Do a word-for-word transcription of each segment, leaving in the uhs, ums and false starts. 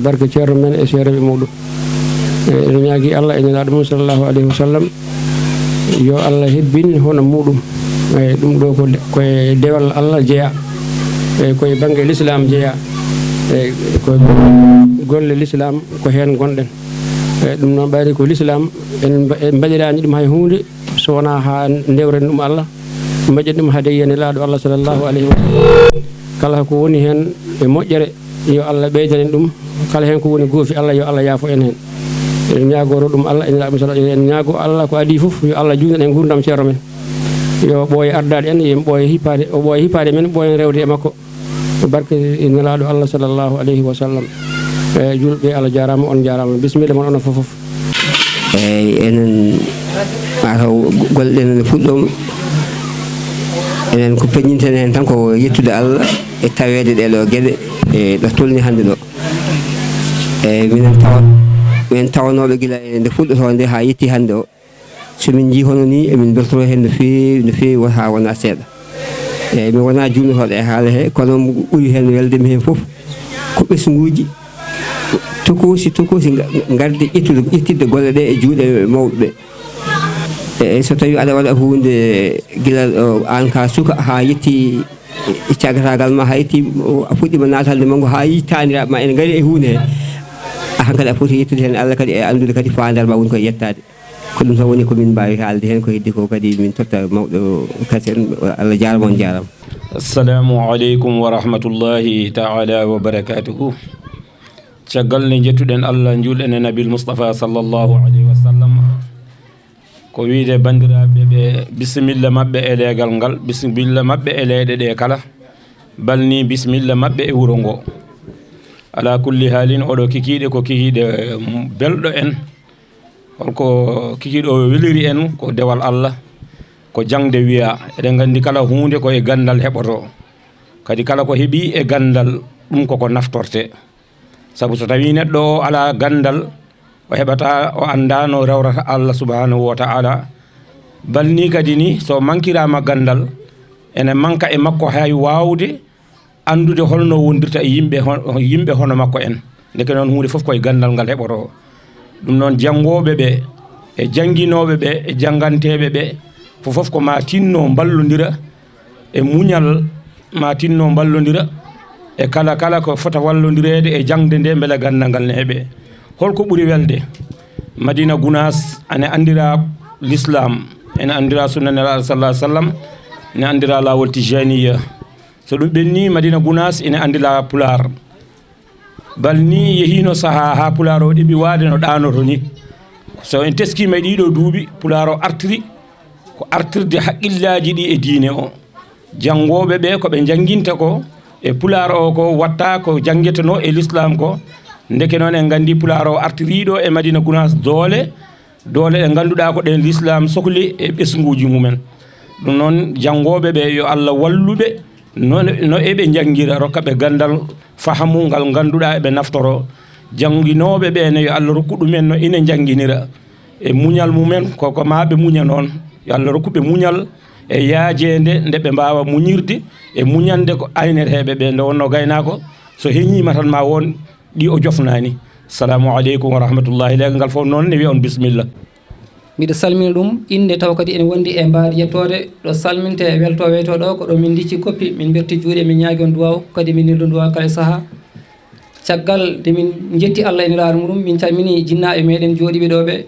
Barke ceerno men e seereeɓe muɗum. E, ene ñaagi Allah e Nelaaɗo mum sallallahu alayhi wa sallam, yo Allah hebbin hono muɗum. E, ɗum ɗo ko de-, ko e dewal Allah jeyaa. E, ko e bannge l'islam jeyaa. E, ko golle l'islam ko heen ngonɗen. E, ɗum noon ɓayri ko l'islam en mba-, en mbaɗiraani ɗum hay huunde so wonaa haa ndewren ɗum Allah, mbaɗen ɗum haa de yiya Nelaaɗo Allah sallallahu alayhi wa sallam. Kala ko woni heen e moƴƴere, yo Allah ɓeydan en ɗum. Kala heen ko woni goofi Allah, yo Allah yaafo en heen. Eɗen ñaagoro ɗum Allah, en ñaago, en ñaago Allah ko adii fof, yo Allah juutnan en nguurndam ceerno men. Yo ɓooye ardaade en, yo ɓooye hippaade, o ɓooye hippaade men, ɓooyen rewde e makko. Barke Nelaaɗo Allah sallallahu alayhi wa sallam. E juulɓe, Allah jaaraama, on jaaraama. Bisimilla mon onon fof fof. Eeyi, enen, mataw golle ɗen ne puɗɗooma. Enen ko peññinten heen tan ko yettude Allah e taweede ɗee ɗoo geɗe e ɗo tolni hannde ɗo. Eeyi, minen tawa, minen tawanooɓe gila e nde fuɗɗotoo nde haa yetti hannde o. So min njii hono nii, emin mbeltoroo heen no feewi, no feewi, won haa wonaa seeɗa. Eeyi, mi wonaa juumnotooɗo e haala he, kono ɓuri heen welde mi heen fof ko ɓesnguuji tokoosi, tokoosi nga-, ngarde ƴettude, ƴettidde golle ɗe e juuɗe mawɓe ɓe. Eeyi, so tawii aɗa waɗa huunde gila, o, aan ka suka haa yetti e caggataagal ma, haa yetti, o, a fuɗɗiima naatande manngu haa yi taaniraaɓe ma ene ngari e huunde he. A hankadi a foti yettude heen Allah kadi e anndude kadi faandaare ma woni koye yettaade. Ko ɗum tan woni ko min mbaawi haalde heen, ko heddi ko kadi min totta mawɗo Kasen. Allah jaaraama, on jaaraama. Assalamu aleykum wa rahmatullahi taala wa barakatuhu. Caggal nde njettuɗen Allah, njuulɗen e Nabil Mustafa sallallahu alayhi wa sallam, ko wiide banndiraaɓe ɓe, bisimilla maɓɓe e leegal ngal, bisimilla maɓɓe e leyɗe ɗe kala, bal ni bisimilla maɓɓe e wuro ngo. Ala kulli haalin, oɗo kikiiɗe ko kikiiɗe, mm, belɗo en. Holko kikiiɗo o weliri en? Ko dewal Allah, ko jaŋde wiya. Eɗen nganndi kala huunde ko e ganndal heɓoto. Kadi kala ko heɓi e ganndal, ɗum koko naftorte. Sabu so tawii neɗɗo o alaa ganndal, o heɓataa, o anndaa no rewrata Allah subhanahu wa ta'ala. Bal ni kadi ni, so mankiraama ganndal, ene manka e makko hay waawde anndude holno wondirta e yimɓe hon-, yimɓe hono makko en. Ndeke noon, huunde fof ko e ganndal ngal heɓoto. Ɗum noon, janngooɓe ɓe, e jannginooɓe ɓe, e jannganteeɓe ɓe, fof fof ko ma tinno mballondira e muñal, ma tinno mballondira e kala, kala ko fota wallondireede e jaŋde nde, mbele ganndal ngal ne heɓe. Holko ɓuri welde? Madina Gunaas ene anndira l'islam, ene anndira sunna Nelaaɗo sallallahu alaihi wasallam, ene anndira laawol Tijaniya. So ɗum ɓenni, Madina Gunaas ene anndira Pulaar. Bal ni yehiino sahaa haa Pulaar o ɗeɓi waade no ɗaanoto ni. So en teskiima e ɗiɗo duuɓi, Pulaar o artiri ko artirde haqqillaaji ɗi e diine o. Janngooɓe ɓe, ko ɓe njannginta ko e Pulaar o ko watta ko janngetenoo e l'islam ko. Ndeke noon, en nganndi Pulaar o artiriiɗo e Madina Gunaas doole, doole ɗe ngannduɗaa ko ɗen l'islam sohli e ɓesnguuji mumen. Ɗum noon, janngooɓe ɓe, yo Allah wallu ɓe no, no eɓe njanngira, rokka ɓe ganndal, fahamu ngal ngannduɗaa eɓe naftoro. Jannginooɓe ɓe ne, yo Allah rokku ɗumen no ina njannginira e muñal mumen, ko, ko ma ɓe muña noon. Yo Allah rokku ɓe muñal e yaajeende nde ɓe mbaawa muñirde e muñande ko ayneteeɓe ɓe. Nde wonno gaynaako, so heñiima tan ma won ɗi o jofnaani. Salamu aleykum wa rahmatullahi. Leegal ngal fof noon ne wiya on bisimilla. Mbiɗa salmina ɗum innde, tawa kadi ene wondi e mbaadi yettoode ɗo salminte e welto weyto ɗo, ko ɗo min ndicci koppi, min mberti juuɗe, min ñaagi on duwaaw, kadi min neldu duwaaw kala e sahaa. Caggal nde min njetti Allah e Nelaaɗo muɗum, min calmini jinnaaɓe meɗen jooɗiiɓe ɗo ɓe.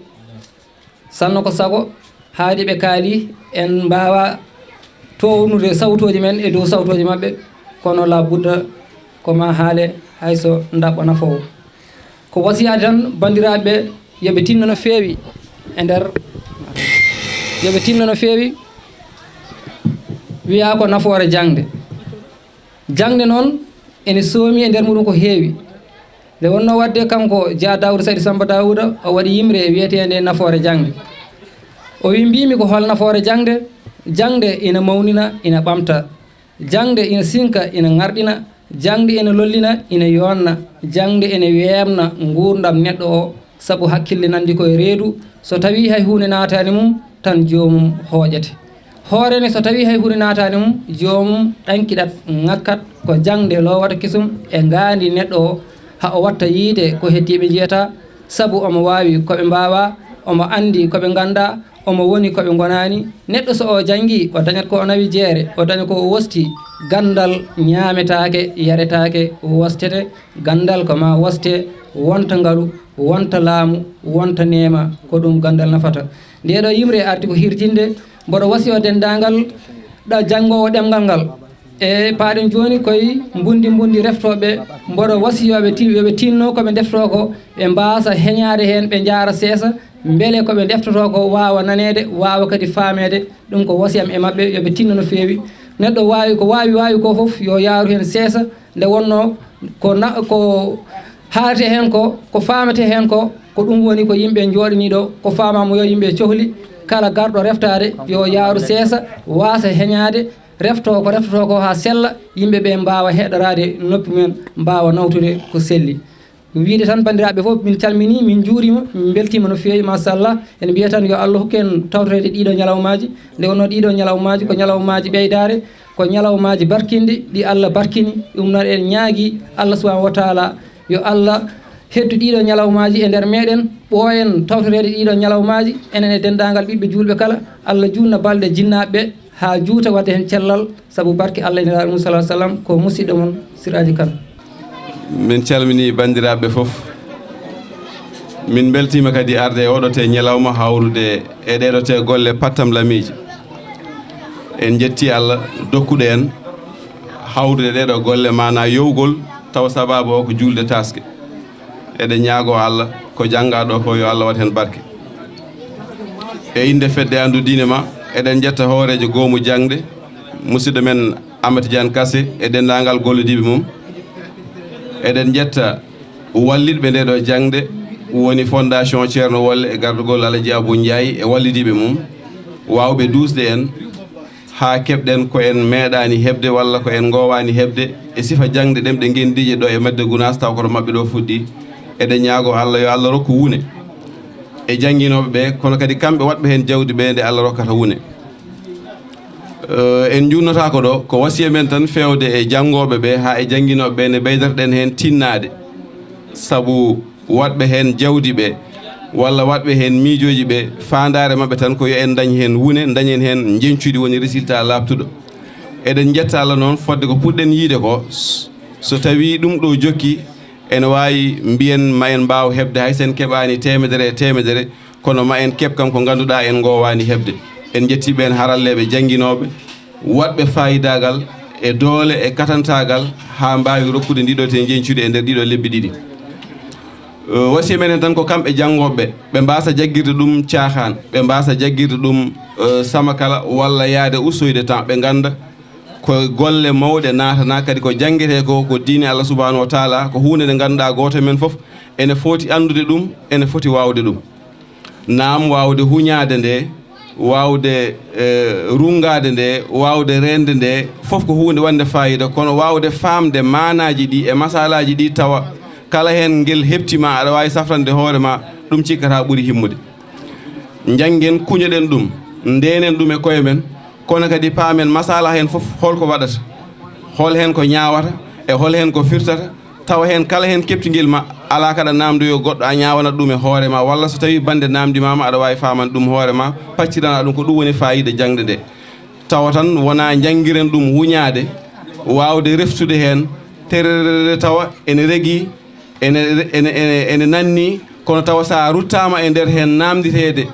Sanno ko sago, haadi ɓe kaali, en mbaawa townude sawtooji men e dow sawtooji maɓɓe, kono la budda ko ma haale, hayso ndaɓɓa nafoowo. Ko wasiyaade tan banndiraaɓe ɓe, yo ɓe tinno no feewi e nder, yo ɓe tinno no feewi, wiyaa ko nafoore jaŋde. Jaŋde noon ene soomi e nder muɗum ko heewi. Nde wonnoo waɗde, kanko Dia Daouda Saïd Samba Daouda, o waɗi yimre wiyeteende nafoore jaŋde. O wi, mbiimi ko hol nafoore jaŋde? Jaŋde ina mawnina, ina ɓamta. Jaŋde ina sinka, ina ŋarɗina. Jaŋde ina lollina, ina yoonna. Jaŋde ina weeɓna nguurndam neɗɗo o, sabu hakkille nanndi ko e reedu. So tawii hay huunde naataani mum, tan joomum hooƴete. Hoore ne, so tawii hay huunde naataani mum, joomum ɗankiɗat, ŋakkat. Ko jaŋde loowata kesum e ngaandi neɗɗo o, haa o watta yiide ko heddiiɓe njiyata, sabu omo waawi ko ɓe mbaawaa, omo anndi ko ɓe nganndaa, omo woni ko ɓe ngonaani. Neɗɗo so o janngii, o dañat ko o nawi jeere, o daña ko o wosti. Ganndal ñaametaake, yaretaake, wostete. Ganndal ko ma woste, wonta ngalu, wonta laamu, wonta neema, ko ɗum ganndal nafata. Ndee ɗoo yimre arti ko hirjinde, mboɗo wasiyo denndaangal ɗa janngoowo ɗemngal ngal. E paaɗen jooni koye mbundi mbundi reftooɓe, mboɗo wasiyo ɓe ti-, yo ɓe tinno ko ɓe ndeftoo ko, ɓe mbaasa heñaade heen, ɓe njaara seesa, mbele ko ɓe ndeftotoo ko waawa naneede, waawa kadi faameede. Ɗum ko wasiyam e maɓɓe, yo ɓe tinno no feewi. Neɗɗo waawi ko waawi, waawi ko fof, yo yaaru heen seesa. Nde wonnoo ko na-, ko haalete heen ko, ko faamete heen ko, ko ɗum woni ko yimɓe njooɗanii ɗo, ko faamaama yo yimɓe cohli. Kala garɗo reftaade, yo yaaru seesa, waasa heñaade, reftoo ko reftotoo ko haa sella, yimɓe ɓe mbaawa heɗoraade noppi mumen, mbaawa nawtude ko selli. Wiide tan, banndiraaɓe fof, min calminii, min njuuriima, min mbeltiima no feewi, machallah. En mbiya tan yo Allah hokku en tawtoreede ɗiiɗoo ñalawmaaji. Nde wonnoo ɗiiɗoo ñalawmaaji ko ñalawmaaji ɓeydaare, ko ñalawmaaji barkinɗi, ɗi Allah barkini. Ɗum noon, eɗen ñaagii Allah subhanahu wa taala yo Allah heddu ɗiiɗoo ñalawmaaji e nder meeɗen, ɓooyen tawtoreede ɗiiɗoo ñalawmaaji, enen e denndaangal ɓiɓɓe juulɓe kala. Allah juutna balɗe jinnaaɓe ɓe haa juuta, waɗde heen cellal, sabu barke Allah e Nelaaɗo mum, sallallahu alaihi wasallam, ko musiɗɗo mon, Siraaji Kan. Min calminii banndiraaɓe fof. Min mbeltiima kadi arde e oɗo te ñalawma hawrude e ɗeɗo te golle pattam lamiiji. En njetti Allah dokkuɗo en hawrude ɗeɗo golle, maanaa yowgol, tawa sabaabu o ko juulde taaske. Eɗen ñaagoo Allah ko janngaa ɗo ko yo Allah waɗ heen barke. E innde fedde anndu diine ma, eɗen njetta hooreejo goomu jaŋde, musidɗo men Amadou Tidiane Kassé e denndaangal gollodiiɓe mum. Eɗen njetta wallitɓe nde ɗo jaŋde, woni Fondation Ceerno Wolle e gardagol Alaji Abou Ndiaye e wallidiiɓe mum, waawɓe duusde en haa keɓɗen ko en meeɗaani heɓde walla ko en ngoowaani heɓde e sifa jaŋde ɗemɗe ngenndiije ɗo e Medde Gunaas, taw koto maɓɓe ɗo fuɗɗi. Eɗen ñaagoo Allah yo Allah rokku wune e jannginooɓe ɓe, kono kadi kamɓe waɗɓe heen jawdi ɓe nde Allah rokkata wune. Eh, en njuutnotaako ɗo, ko wasiya men tan feewde e janngooɓe ɓe haa e jannginooɓe ɓe, nde ɓeydaten heen tinnaade, sabu waɗɓe heen jawdi ɓe walla waɗɓe heen miijooji ɓe, faandaare maɓɓe tan ko yo en ndañ heen wune, ndañen heen njeñcudi, woni résultat laaɓtuɗo. Eɗen njetta Allah noon, fodde ko puɗɗen yiide ko, s-, so tawii ɗum ɗo jokki, ene waawi mbiyen ma en mbaaw heɓde, hay so en keɓaani teemedere e teemedere, kono ma en keɓ kam ko ngannduɗaa en ngoowaani heɓde. En njettii ɓeen haralleeɓe jannginooɓe, waɗɓe faayidaagal e doole e katantaagal haa mbaawi rokkude ndiɗo te njeñcude e nder ɗiɗo lebbi ɗiɗi. Eh, wasiya men en tan ko kamɓe janngooɓe ɓe, ɓe mbaasa jaggirde ɗum caaxaan, ɓe mbaasa jaggirde ɗum, eh, samakala walla yahde ustoyde temps, ɓe ngannda ko golle mawɗe naatana, kadi ko janngetee ko, ko diine Allah subhanahu wa taala, ko huunde nde ngannduɗaa gooto men fof ene foti anndude ɗum, ene foti waawde ɗum. Naam, waawde huñaade nde, waawde, eh, runngaade nde, waawde reende nde, fof ko huunde wonde faayiida, kono waawde faamde maanaaji ɗi e masalaaji ɗi, tawa kala heen ngel heɓtiima, aɗa waawi safrande hoore ma, ɗum cikkataa ɓuri himmude. Njanngen, kuñoɗen ɗum, ndeenen ɗum e koye men, kono kadi paamen masala heen fof hol ko waɗata, hol heen ko ñaawata e hol heen ko firtata, tawa heen kala heen keɓtingel ma, alaa kaɗa naamndoyo goɗɗo, a ñaawanat ɗum e hoore ma, walla so tawii bannde naamndimaama, aɗa waawi faamande ɗum hoore ma, pacciranaa ɗum, ko ɗum woni faayiida jaŋde nde. Tawa tan wonaa njanngiren ɗum huñaade, waawde reftude heen, terere tawa ene regii, ene, ene, ene, ene nanni, kono tawa so a ruttaama e nder heen naamnditeede,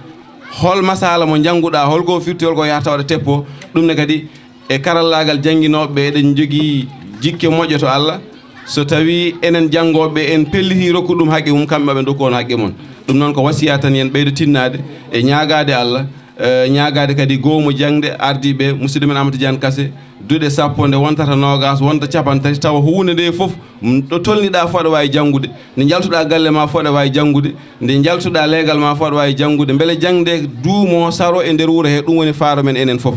hol masala mo njannguɗaa, hol ko firti, hol ko yahata waɗa teppo, ɗum ne kadi e karallaagal jannginooɓe ɓe, eɗen njogii jikke moƴƴe to Allah. So tawii enen janngooɓe ɓe en pellitii rokkude ɗum haqqe mum, kamɓe maɓe ndokku on haqqe mum. Ɗum noon ko wasiya tan, yen ɓeydo tinnaade e ñaagaade Allah, eh, ñaagaade kadi goomu jaŋde ardiiɓe, musidɗo men Amadou Tidiane Kassé, duɗe sappo nde wontata noogaas, wonta capanɗe tati, tawa huunde nde fof, mm, ɗo tolniɗaa fof aɗa waawi janngude, nde njaltuɗaa galle ma fof aɗa waawi janngude, nde njaltuɗaa leegal ma fof aɗa waawi janngude, mbele jaŋde duumo, saro e nder wuro he, ɗum woni faaro men enen fof.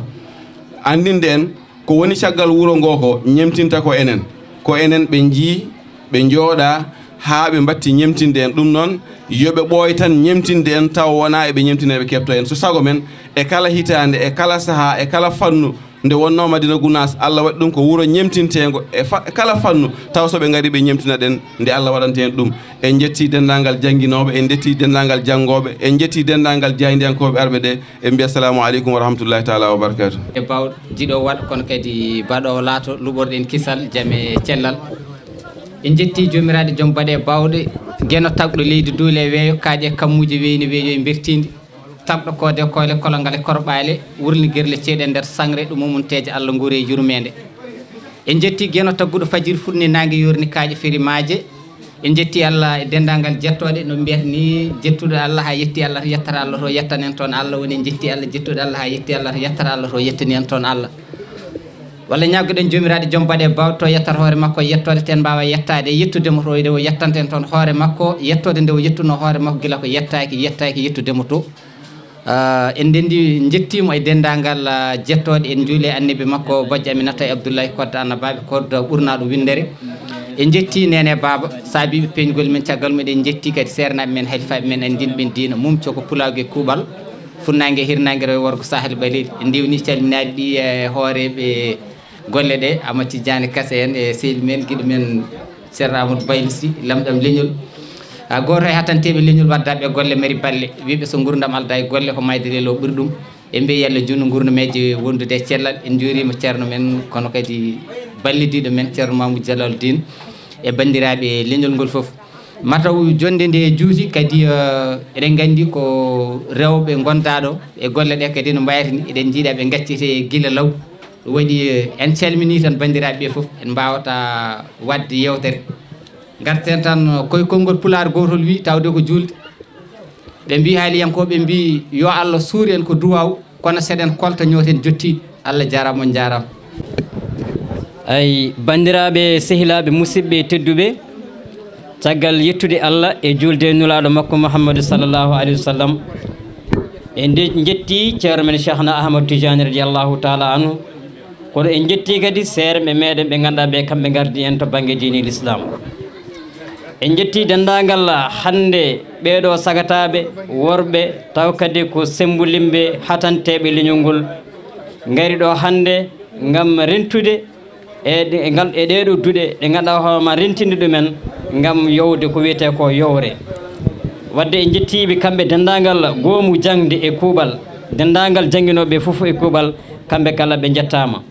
Anndinde en ko woni caggal wuro ngo ko ñemtinta ko enen, ko enen ɓe njii, ɓe njooɗaa haa ɓe mbatti ñemtinde en. Ɗum noon, yo ɓe ɓooy tan ñemtinde en, tawa wonaa eɓe ñemtina, eɓe keɓto en. So sago men, e kala hitaande, e kala sahaa, e kala fannu, Nde wonnoo Madina Gunaas, Allah waɗi ɗum ko wuro ñemtinteengo e fa-, kala fannu, taw so ɓe ngari ɓe ñemtina ɗen, nde Allah waɗanta en ɗum. En njetti denndaangal jannginooɓe, en njetti denndaangal janngooɓe, en njetti denndaangal jaayndiyankooɓe arɓe ɗe, en mbiya assalamu aleykum wa rahmatullahi taala wa barakatuh. E baawɗo jiɗo waɗ kono kadi baɗo laato luɓorɗen kisal jam e cellal. En njetti joomiraaɗo joom baɗe baawɗe, geno tagɗo leydi duule e weeyo, kaaƴe kammuuje weyni weeyo e mbertiindi. Tagɗo koode koole kolongal e korɓaale, wurni gerle ceeɗe nder sangre ɗum mumteeje Allah nguure e yurmeende. En njetti geno tagguɗo fajiri fuɗni naange yorni kaaƴe feri maaje. En njetti Allah e denndaangal jettooɗe no mbiyata ni, jettuɗo Allah haa yetti Allah to yettata Allah to yettanen toon Allah. Woni en njetti Allah, jettuɗo Allah haa yetti Allah to yettata Allah to yettani en toon Allah. Walla ñaaggoɗen joomiraaɗo joom baɗe baawɗe to yettata hoore makko yettoode ten mbaawa yettaade, yettude mo to nde o yettanta en toon hoore makko, yettoode nde o yettuno hoore makko gila ko yettaaki, yettaaki yettude mo to. Ah, en ndenndi, njettiima e denndaangal, ah, jettooɗe, en njuuli e annabi makko, bojjo Aminata e Abdullahi Kodda Annabaaɓe, Kodda ɓurnaaɗo winndere. En njetti neene baaba, saabiiɓe peeñgol men, caggal mum eɗen njetti kadi seernaaɓe men, halifaaɓe men, anndinɓe men diina, mum coko pulaagu e kuuɓal, funnaange e hirnaange, rewo e worgo, sahal ɓaleeɗi. En ndewni calminaali ɗi e hooreeɓe golle ɗe, Amadou Tidiane Kase en e sehil men, giɗo men Ceerno Amadou Bayli Sy, lamɗam leñol. A gooto e hatanteeɓe leñol waddaaɓe golle mari balle, wiiɓe so nguurndam aldaa e golle ko maayde leloo ɓuri ɗum. En mbiyi Yalla juutnu nguurndam meeje wondude e cellal. En njuuriima ceerno men, kono kadi ballidiiɗo men Ceerno Mamoudou Jalal Dine e banndiraaɓe leñol ngol fof. Mataw jonnde nde juuti kadi, eh, eɗen nganndi ko rewɓe ngondaa ɗo e golle ɗe kadi no mbayata ni, eɗen njiiɗa ɓe ngaccite gila law. Ɗum waɗi, eh, en calminii tan banndiraaɓe ɓe fof, en mbaawata waɗde yeewtere. Ngarten tan koye konngol pulaar gootol wi, tawde ko juulde. Ɓe mbi haaliyankooɓe mbi yo Allah suur en ko duwaaw, kono seɗen kolta ñooten jottiiɗi. Allah jaaraama, on njaaraama. Ay, banndiraaɓe, sehilaaɓe, musidɓe tedduɓe, caggal yettude Allah e juulde e Nulaaɗo makko Muhammadu sallallahu alayhi wa sallam, en nde-, njetti ceerno men Cheikhna Ahmad Tijani radiyallahu taala anhu, kono en njetti kadi seeremɓe meɗen ɓe ngannduɗaa ɓe kamɓe ngardi en to bannge diine l'islam. En njetti denndaangal hannde ɓeeɗo sagataaɓe worɓe, taw kadi ko semmbulimɓe hatanteeɓe leñol ngol, ngari ɗo hannde ngam rentude e ɗe-, e ngal, e ɗee ɗoo duɗe ɗe ngannduɗaa hoore ma rentinde ɗumen ngam yowde ko wiyetee ko yowre. Wadde en njettiiɓe kamɓe denndaangal goomu jaŋde e kuuɓal, denndaangal jannginooɓe fof e kuuɓal, kamɓe kala ɓe njettaama.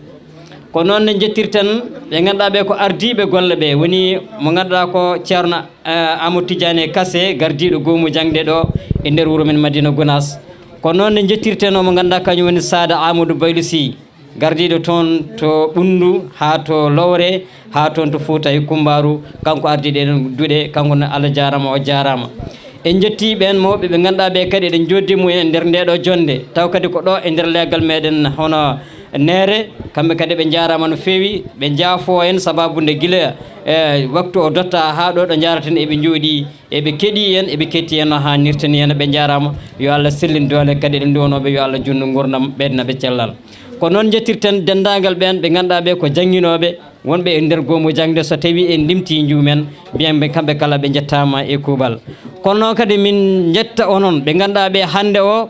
Ko noon ne njettirten ɓe ngannduɗaa ɓe ko ardiiɓe golle ɓe, woni mo ngannduɗaa ko Ceerno, eh, Amadou Tidiane Kase, gardiiɗo goomu jaŋde ɗo e nder wuro men Madina Gunaas. Ko noon ne njettirten o mo ngannduɗaa kañum woni Saada Amadou Baylu Sy, gardiiɗo toon to Ɓunndu haa to Lowre, haa toon to Fuuta e Kummbaaru, kanko ardii ɗeen duɗe, kanko ne Allah jaaraama, o jaaraama. En njettii ɓeen mawɓe ɓe ngannduɗaa ɓe kadi eɗen njooɗdi mumen e nder ndee ɗoo jonnde, taw kadi ko ɗo e nder leegal meɗen hono Neere, kamɓe kadi ɓe njaaraama no feewi, ɓe njaafoo en sabaabu nde gila, e, waktu o dotta haa ɗo ɗo njaaraten eɓe njooɗii, eɓe keɗii en, eɓe ketti en no haanirta ni en, ɓe njaaraama. Yo Allah sellin doole kadi ɗe nduwanooɓe, yo Allah juutnu nguurndam, ɓeydan ɓe cellal. Ko noon njettirten denndaangal ɓeen ɓe ngannduɗaa ɓe ko jannginooɓe, wonɓe e nder goomu jaŋde, so tawii en limtii njuumen, mbiyen ɓe kamɓe kala ɓe njettaama e kuuɓal. Kono noon kadi min njetta onon ɓe ngannduɗaa ɓe hannde o,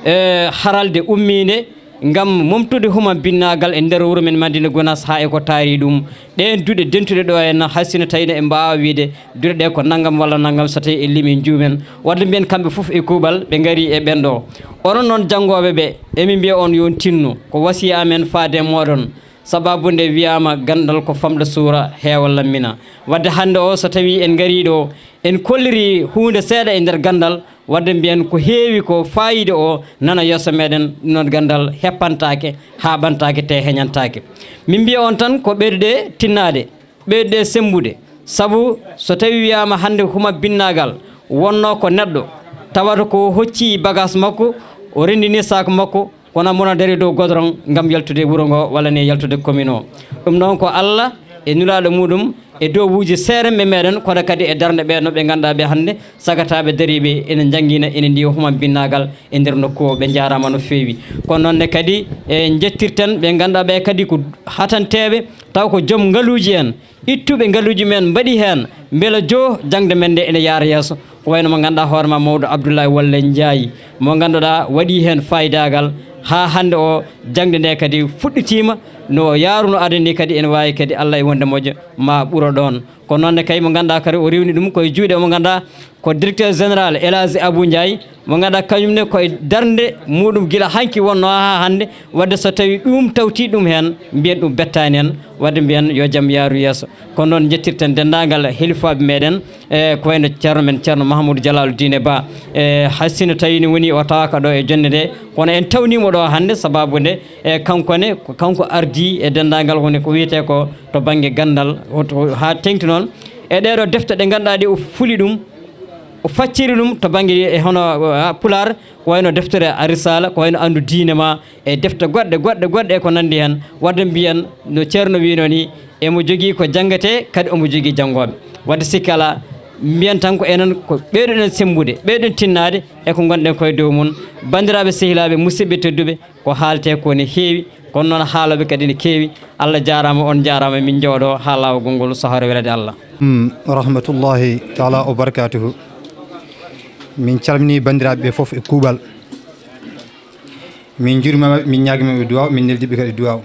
e, haralde ummiinde ngam momtude humam binnaagal e nder wuro men Madina Gunaas haa e ko taari ɗum. Ɗeen duɗe dentuɗe ɗo en, hay sino tawii no en mbaawa wiyde duɗe ɗe ko nanngam walla nanngam, so tawii en limii njuumen. Wadde mbiyen kamɓe fof e kuuɓal ɓe ngarii e ɓeen ɗo. Onon noon janngooɓe ɓe, emin mbiya on yo on tinno, ko wasiya amen faade e mooɗon. Sabaabu nde wiyaama ganndal ko famɗa suura, heewa lammina. Wadde hannde o, so tawii en ngarii ɗo, en kollirii huunde seeɗa e nder ganndal, wadde mbiyen ko heewi ko faayiida o nana yeeso meɗen, ɗum noon ganndal heppantaake, haaɓantaake, te heñantaake. Min mbiya on tan ko ɓeydude tinnaade, ɓeydude semmbude. Sabu so tawii wiyaama hannde huma binnaagal, wonnoo ko neɗɗo, tawata ko hocci bagaas makko, o renndini saak makko, kono mona dari dow godorong ngam yaltude wuro ngo walla ne yaltude commune o. Ɗum noon ko Allah e nulaaɗo muɗum e dowuuji seeremɓe meɗen, kono kadi e darnde ɓe no ɓe ngannduɗaa ɓe hannde sagataaɓe dariiɓe ene njanngina, ene ndiwa humam binnaagal e nder nokku o. Ɓe njaaraama no feewi. Kono noon ne kadi e njettirten ɓe ngannduɗaa ɓe kadi ko hatanteeɓe, taw ko joom ngaluuji en, ittuɓe ngaluuji men mbaɗi heen mbela joo jaŋde men nde ene yaara yeeso. Ko wayno mo ngannduɗaa hoore ma mawɗo Abdoulaye Wallé Ndiaye, mo ngannduɗaa waɗi heen faayidagal, Haa hannde o jaŋde nde kadi fuɗɗitiima, no yaaruno aada ni kadi ene waawi kadi Allah e wonde moƴƴo ma ɓuro ɗoon. Ko noon ne kay mo ngannduɗaa kadi o rewni ɗum koye juuɗe mo ngannduɗaa ko directeur général El Hadji Abou Ndiaye, mo ngannduɗaa kañum ne koye darnde muɗum gila hanki wonno haa hannde, wadde so tawi ɗum tawti ɗum heen, mbiyen ɗum bettaani en, wadde mbiyen yo jam yaaru yeeso. Ko noon njettirten denndaangal hilifaaɓe meɗen, e ko wayno ceerno men, ceerno Mahamoudou Jalal Diine Ba. E hay sinno tawi ne woni o tawaaka ɗo e jonnde nde, kono en tawnimo ɗo hannde, sababu nde, e kanko ne, ko kanko ardi e denndaangal woni ko wiyetee ko to bannge ganndal, hoto, haa teŋti noon e ɗee ɗo defte ɗe ngannduɗaa ɗe o fuli ɗum, o facciri ɗum to bannge e hono, a, Pulaar, ko wayno deftere a Risala, ko wayno Anndu Diine Ma, e defte goɗɗe, goɗɗe, goɗɗe e ko nanndi heen. Wadde mbiyen no ceerno wiino ni, emo jogii ko janngetee, kadi omo jogii janngooɓe. Wadde sikki alaa, mbiyen tan ko enen ko ɓeydoɗen semmbude, ɓeydoɗen tinnaade e ko ngonɗen koye dow mum. Banndiraaɓe sehilaaɓe, musidɓe tedduɓe, ko haaltee ko ne heewi, kono noon haalooɓe kadi ne keewi. Allah jaaraama, on njaaraama, min njooɗo haa laawol ngol sahore welade Allah. Hmm, rahmatullahi taala wa barakatuhu. Min calmini banndiraaɓe ɓe fof e kuuɓal. Min njuurima ɓe, min ñaagima ɓe duwaaw, min neldi ɓe kadi duwaaw.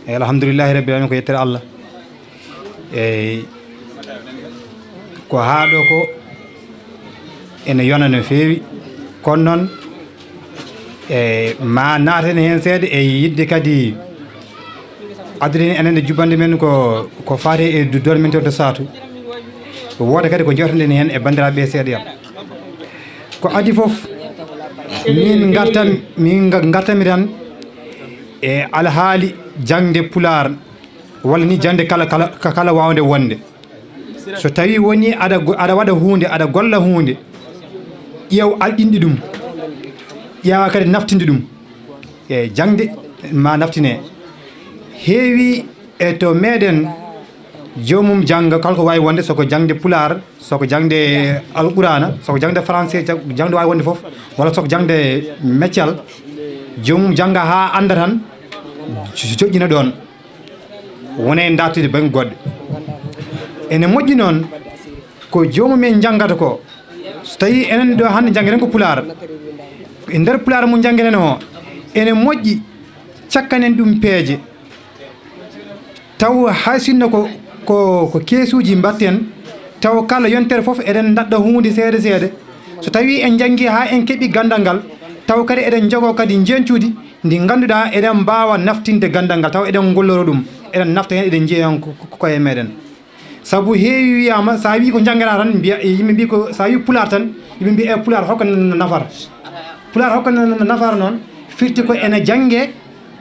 E alhamdulillahi rabbil alamin, ko yettere Allah. Eyi, ko haa ɗo ko ene yona no feewi, kono noon, e ma naaten heen seeɗa e yiɗde kadi addude enen e jubbande men ko, ko faati e du-, dormintor de saatu. Wooda kadi ko jewteten heen e banndiraaɓe ɓe seeɗa yam. Ko adii fof, min ngartam-, min nga-, ngartam-mi tan e alhaali jaŋde Pulaar, walla ni jaŋde kala, kala, ka-, kala waawnde wonde. So tawi woni aɗa go-, aɗa waɗa huunde, aɗa golla huunde, ƴeew alɗinɗi ɗum, ƴeewa kadi naftinde ɗum. E jaŋde ma naftine. Heewi e to meɗen joomum jannga kala ko waawi wonde, soko jaŋde Pulaar, soko jaŋde Alqur'aana, soko jaŋde français, ja-, jaŋde waawi wonde fof, walla soko jaŋde meccal, joomum jannga haa annda tan, jo-, joƴƴina ɗoon. Wona e dartude bannge goɗɗe. Ene moƴƴi noon ko joomum en njanngata ko. So tawii enen ɗo hannde njanngeten ko Pulaar, e nder Pulaar mo njanngeten o, ene moƴƴi cakkanen ɗum peeje. Taw hay sinno ko, ko, ko keesuuji mbaɗten, taw kala yontere fof eɗen ndaɗɗa huunde seeɗa seeɗa. So tawii en njanngii haa en keɓii ganndal ngal, taw kadi eɗen njogoo kadi njeñcuudi ndi ngannduɗaa eɗen mbaawa naftinde ganndal ngal, taw eɗen ngolloro ɗum, eɗen nafta heen, eɗen njiya heen ko, ko, ko koye meɗen. Sabu heewi wiyaama, so a wii ko njanngataa tan, mbiya, e yimɓe mbii ko, so a wii Pulaar tan, yimɓe mbii, "E Pulaar, hokka na-, na-, nafata?" Pulaar hokka na-, na-, na-, nafata noon, firti ko ene janngee,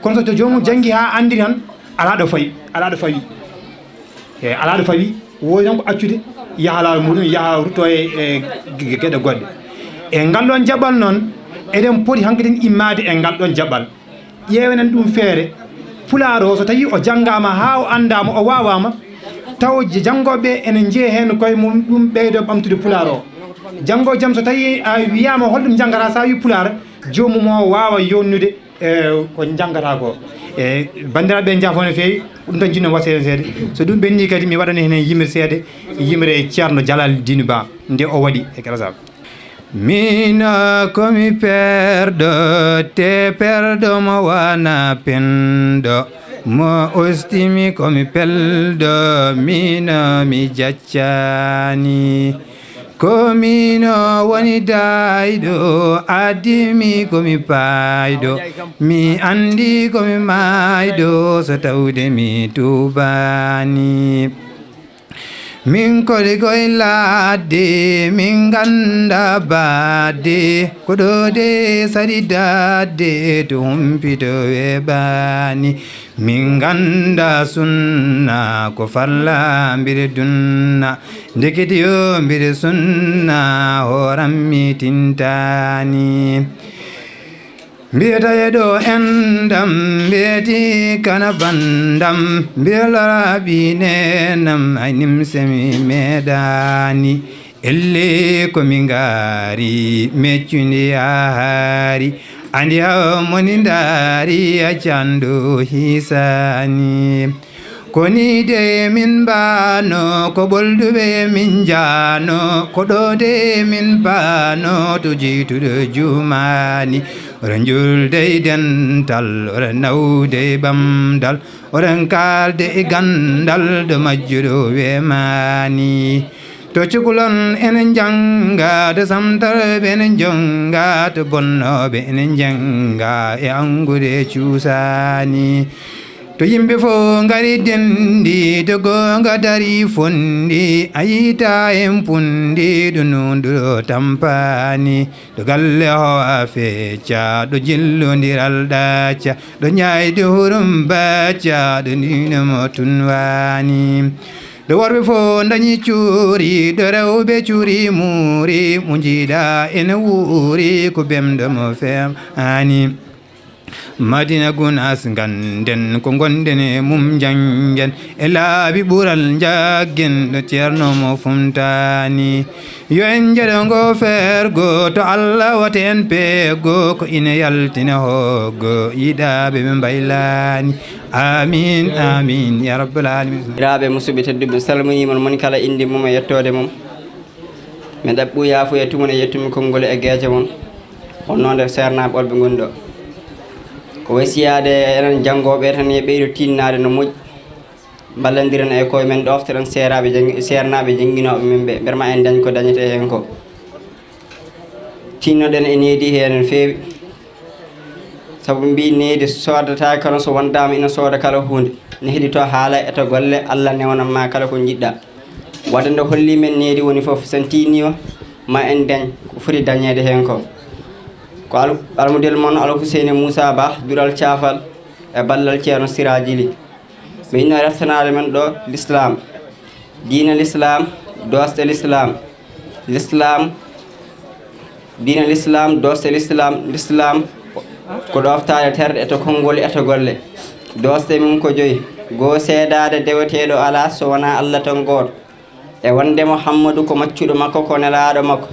kono so joomum janngii haa anndi tan, alaa ɗo fawi, alaa ɗo fawi. E alaa ɗo fawi, woodi tan ko accude, yaha laawol muɗum, yaha rutto e, e ge-, ge-, geɗe goɗɗe. E ngal ɗoon jaɓɓal noon, eɗen poti hankadin immaade e ngal ɗoon jaɓɓal. Ƴeewenen ɗum feere. Pulaar o, so tawii o janngaama haa o anndaama, o waawaama, taw j-, janngooɓe ɓe ene njeya heen koye mum, ɗum ɓeydo ɓamtude Pulaar o. Janngo e jam, so tawii a wiyaama hol ɗum njanngataa, so a wii Pulaar, joomum o waawa yonnude e ko njanngataa ko. E banndiraaɓe ɓe, njaafo no feewi, ɗum tan njiɗno wasde heen seeɗa. So ɗum ɓenni kadi, mi waɗani heen yimre seeɗa, yimre Ceerno Jalal Diine Ba, nde o waɗi e kala sabu. Miin ko mi perɗo, te perɗo mo wona penɗo, mo ostimi ko mi pelɗo, miin mi jaccaani. Ko miin woni daayɗo, addi mi ko mi paayɗo, mi anndi ko mi maayɗo, so tawde mi tuubaani. Min koli koye ladde, min ngannda baɗde, ko ɗo de sari daɗde, to humpito weeɓaani. Min ngannda sunna, ko farla mbiɗa dunna, ndekete yo mbiɗa sunna, hooram mi tintaani. Mbiyata e ɗo endam, mbiyati kana bandam, mbiya larabi nenam, ay nimse mi meɗani. Elle ko mi ngari, meccundi a hari, andi ha moni ndari a cando hisani. Ko ni de min mbano, ko ɓolduɓe min jano, ko ɗo de min mbano, to jeytuɗo jumani. Oɗon njuulde e dental, oɗon nawde e ɓamdal, oɗon kaalde e ganndal, ɗo majjuɗo wemaani. To cukalon ene njannga, to samtarɓe ene njonnga, to bonnooɓe ene njennga, e anngude cuusaani. To yimɓe fof ngari denndi, to goonga dari fonndi, a yiita en punndi, ɗo nunɗuɗo tampaani. Ɗo galle o a fecca, ɗo jillondiral ɗacca, ɗo ñaayde hurum bacca, ɗo ndino mo tunwaani. Ɗo worɓe fof dañi cuuri, ɗo rewɓe cuuri muuri, mo njiiɗa ene wuuri, ko bemɗo mo femaani. Madina Gunaas ngannden ko ngonɗen e mum njanngden, e laabi ɓural njaggen ɗo ceerno mo fumtaani. Yo en njeɗo ngo fergo, to Allah wata en peego, ko ina yaltina hoggo, yiɗaaɓe ɓe mbaylaani. Amin, amin, ya rabbal alamin. Jiraaɓe musuɓe tedduɓe, salminii mon, moni kala innde mum e yettoode mum. Mi ɗaɓɓu yaafuya tuma nde yettumi konngol e geeje mon, wonnoo nde seernaaɓe ɓolɓe ngoni ɗo. Ko wasiyaade enen janngooɓe tan, yo ɓeydo tinnaade no moƴƴi, mballondiren e koye men, ɗooftoɗen seeraaɓe janngi-, seernaaɓe jannginooɓe men ɓe, mbele ma en dañ ko dañetee heen ko. Tinnoɗen e needi heen no feewi, sabu mbi needi soodataake kono so wondaama ina sooda kala huunde, ne heɗito haala e to golle, Allah newnan ma kala ko njiɗɗa. Wadde nde holli men needi woni fof, sen tinniima ma en dañ ko foti dañeede heen ko. Ko al-, almudel mon Alhuseyni Muusa Ba, duɗal caafal e ballal Ceerno Siraaji Li. Mi inno reftanaade men ɗo lislaam. Diina lislaam, doosɗe lislaam. Lislaam, diina lislaam, doosɗe lislaam. Lislaam ko ɗooftaade terɗe e to konngol e to golle. Doosɗe mum ko joyi. Goo, seedaade deweteeɗo alaa so wonaa Allah tan gooto. E wonde Muhammadu ko maccuɗo makko, ko nelaaɗo makko.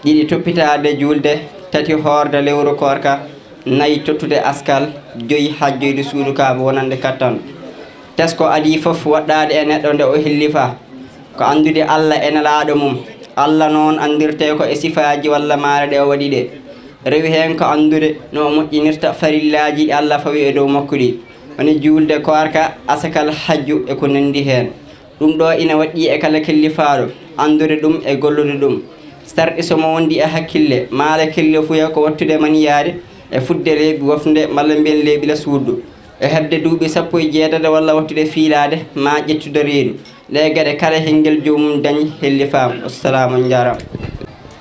Ɗiɗi, toppitaade juulde. Tati, hoorde lewru koorka. Nayi, tottude askal. Joyi, hajjoyde suudu Kaaba wonande kattanɗo. Tesko adii fof waɗɗaade e neɗɗo nde o hillifaa, ko anndude Allah e nelaaɗo mum. Allah noon anndirtee ko e sifaaji walla maale ɗe o waɗi ɗe. Rewi heen ko anndude no o moƴƴinirta farillaaji ɗi Allah fawi e dow makko ɗi, woni juulde, koorka, asakal, hajju e ko nanndi heen. Ɗum ɗo ina waɗɗii e kala kellifaaɗo, anndude ɗum e gollude ɗum. Sarɗi so mo wondi e hakkille, maale kellifuya ko wattude maniyaade e fuɗde leeɓi wofnde, malla mbiyen leeɓi laswuddu, e heɓde duuɓi sappo e jeetati walla wattude fiilaade, maa ƴettude reedu. Ɗee geɗe kala heen ngel joomum dañi hellifaama. Wassalaamu, on njaaraama.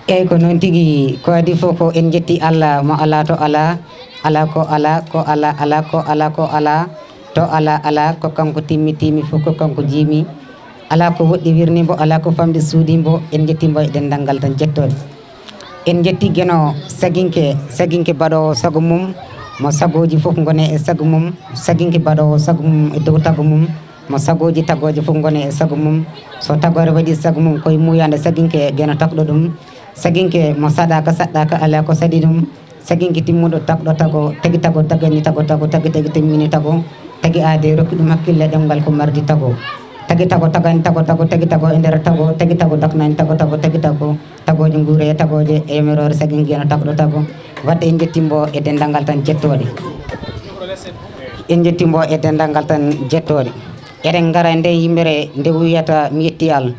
Eey, ko noon tigi. Ko adii fof ko en njetti Allah mo alaa to alaa, alaa ko alaa, ko alaa alaa, ko alaa ko alaa, to alaa alaa, ko kanko timmi, timmi fof ko kanko jiimi. Alaa ko woɗɗi wirni mbo, alaa ko famɗi suudi mbo. En njetti mbo e denndangal tan jettooɗe. En njetti Geno, saginke, saginke baɗoowo sago mum, mo sagooji fof ngone e sago mum, saginke baɗoowo sago mum e dow tago mum, mo sagooji tagooje fof ngone e sago mum. So tagoore waɗi sago mum, koye muuyaande saginke Geno tagɗo ɗum. Saginke mo saɗaaka, saɗɗaaka, alaa ko saɗi ɗum. Saginke timmuɗo tagɗo tago, tagi tago, tagani tago, tago, tagi tagi, timmini tago, tagi aade, rokki ɗum hakkille, ɗemngal ko mardi tago. Tagi tago, tagani tago, tago, tagi tago e nder tago, tagi tago, daknani tago, tago, tagi tago, tagooje nguure e tagooje e yamiroore saginke Geno tagɗo tago. Wadde en njetti mbo e denndangal tan jettooɗe. En njetti mbo e denndangal tan jettooɗe. Eɗen ngara e nde yimre nde wiyata mi yetti Allah.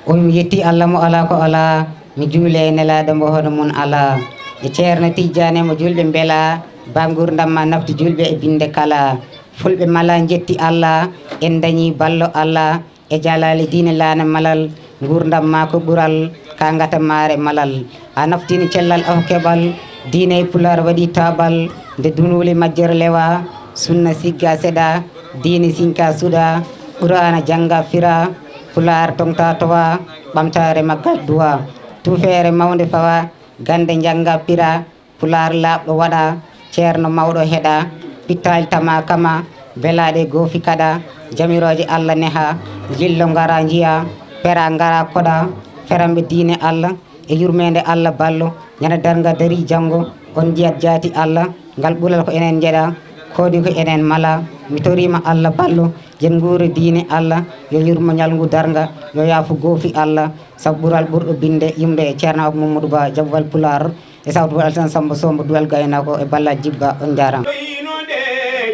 O wi mi yetti Allah mo alaa ko alaa, mi juule e nelaaɗo mbo hono mum alaa. E Ceerno Tijjaane mo juulɓe mbelaa, ba nguurndam ma nafti juulɓe e binnde kala. Fulɓe mala njetti Allah, en dañi ballo Allah, e jalaali diine laana malal, nguurndam ma ko ɓural, ka ngata maare malal. A naftini cellal afo keɓal, diine e Pulaar waɗi taabal, nde dunuuli majjere lewa, sunna sigga seɗa, diine sinka suɗa, Qur'aana jannga fira, Pulaar toŋta towa, ɓamtaare maggal duwa. Tuufeere mawnde fawa, gannde njannga pira, Pulaar laaɓɗo waɗa, ceerno mawɗo heɗa, pittaali tama kama, belaaɗe goofi kaɗa, jamirooje Allah neha, jillo ngara njiya, pera ngara koɗa, feranɓe diine Allah, e yurmeende Allah ballo, ñande darnga darii janngo, on njiyat jaati Allah, ngal ɓural ko enen njeɗa, koodi ko enen mala, mi toriima Allah ballo, yen nguure diine Allah, yo yurmo ñalngu darnga, yo yaafu goofi Allah, sabu ɓural ɓurɗo binnde yumde e Ceerno Abu Mamadou Ba, jaɓɓal Pulaar, E sawtu Alasan Samba Sombo Duwal Gaynako e Balla Jibba, on njaaraama. Ɗoynude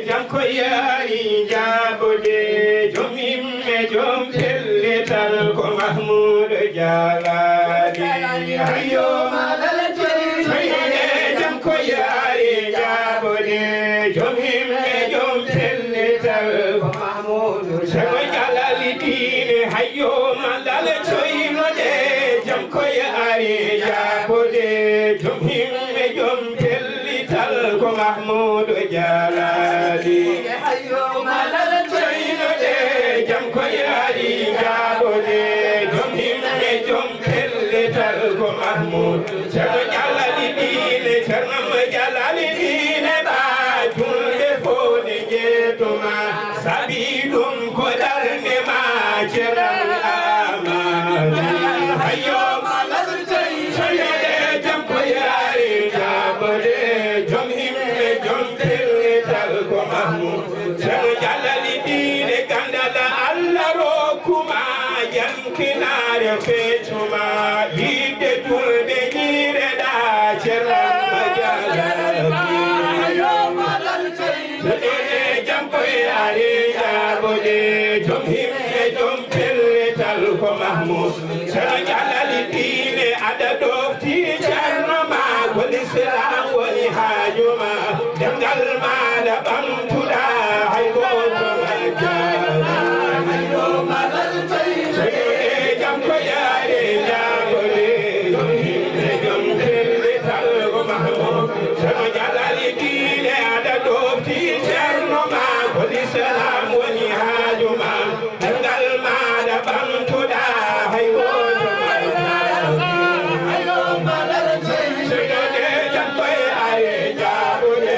jam ko yaari jaabode, joom himme, joom pellital ko Mahmuudu Jalaali. Hayyo malal toynude jam ko yaari jaabode, joom himme, joom pellital ko Mahmuudu Jalaali. Diine hayyo malal toynude jam ko yaari jaabode, joom himme, joom pellital ko Mahmuudu Jalaali. Hayyo malal toynude jam ko yaari jaabode, joom himme, joom pellital ko Mahmuudu. Ceerno Jalaali diine, Ceerno Jalaali diine, ba julɓe fof ne njeetuma. Sabi ɗum ko darnde ma, Ceerno Amadu. Hayyo malal toynude jam ko yaari jaabode, joom himme, joom pellital ko Mahmuudu. Ceerno Jalaali diine, ganndal Allah rokkuma, yankinaare feccuma, yiɗde julɓe ñiireɗa, Ceerno Jalaali. Hayyo malal toynude jam ko yaari jaabode, joom himme, joom pellital ko Mahmuudu. Ceerno Jalaali diine, aɗa ɗofti Ceerno ma, ko Lislaam woni haaju ma. Demngal maaɗa ɓamtuɗa, hay gooto aljaani. Hayyo malal toynude jam ko yaari jaabode, joom himme, joom pellital ko Mahmuudu. Ceerno Jalaali diine, aɗa ɗofti Ceerno ma, ko Lislaam woni haaju ma. Demngal maaɗa ɓamtuɗa, hay gooto aljaani. Hayyo malal toynude jam ko yaari jaabode,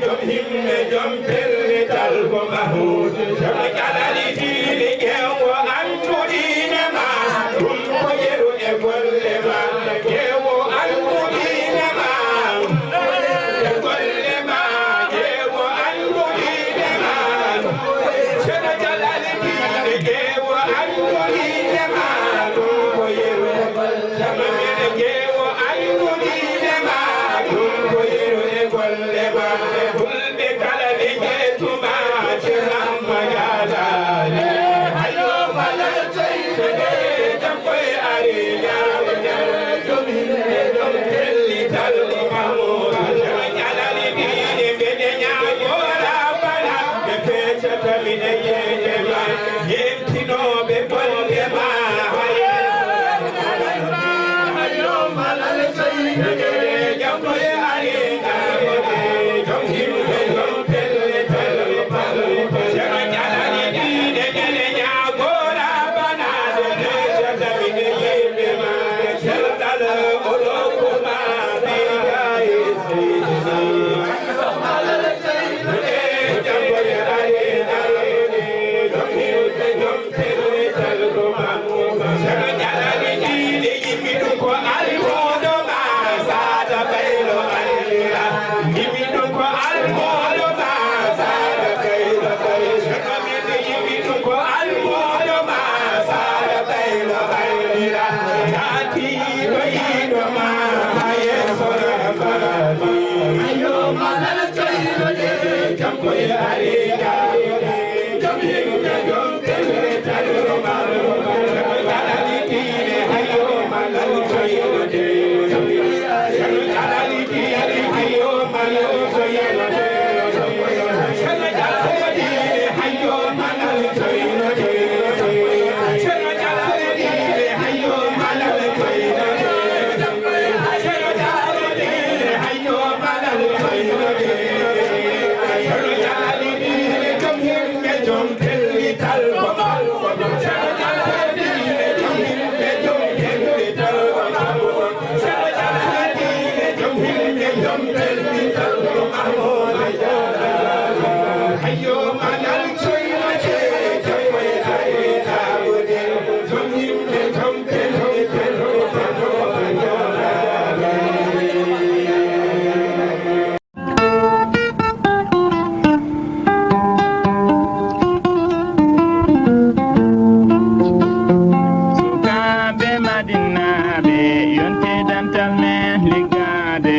joom himme, joom pellital ko Mahmuudu. Ceerno Jalaali diine, ƴeewo anndu diine ma, ɗum ko yeru e golle ma. Ƴeewo anndu diine ma, e golle ma. Ƴeewo anndu diine ma, Ceerno Jalaali diine, ƴeewo anndu diine ma, ɗum ko yeru. Ceerno men, ƴeewo anndu diine ma, ɗum ko yeru e golle ma. Fulɓe kala ɓe njeetuma, Ceerno Jalaali. Hayyo malal toynude jam ko yaari jaabode, joom himme, joom pellital ko Mahmuudu. Ceerno Jalaali diine, mbeɗe ñaagoo Rabbana, ɓe feccata mi e yiide ma, yeentinooɓe golle ma. Hayyo malal toynude jam ko yaari jaabode, joom himme, joom pellital ko Mahmuudu. Ceerno Jalaali diine, mbeɗe ñaagoo Rabbana, ɓe feccata mi e yiide ma, cellal o rokkuma, bi jaahi Seydina. Sukaaɓe Madinaaɓe, yonti dental men liggaade.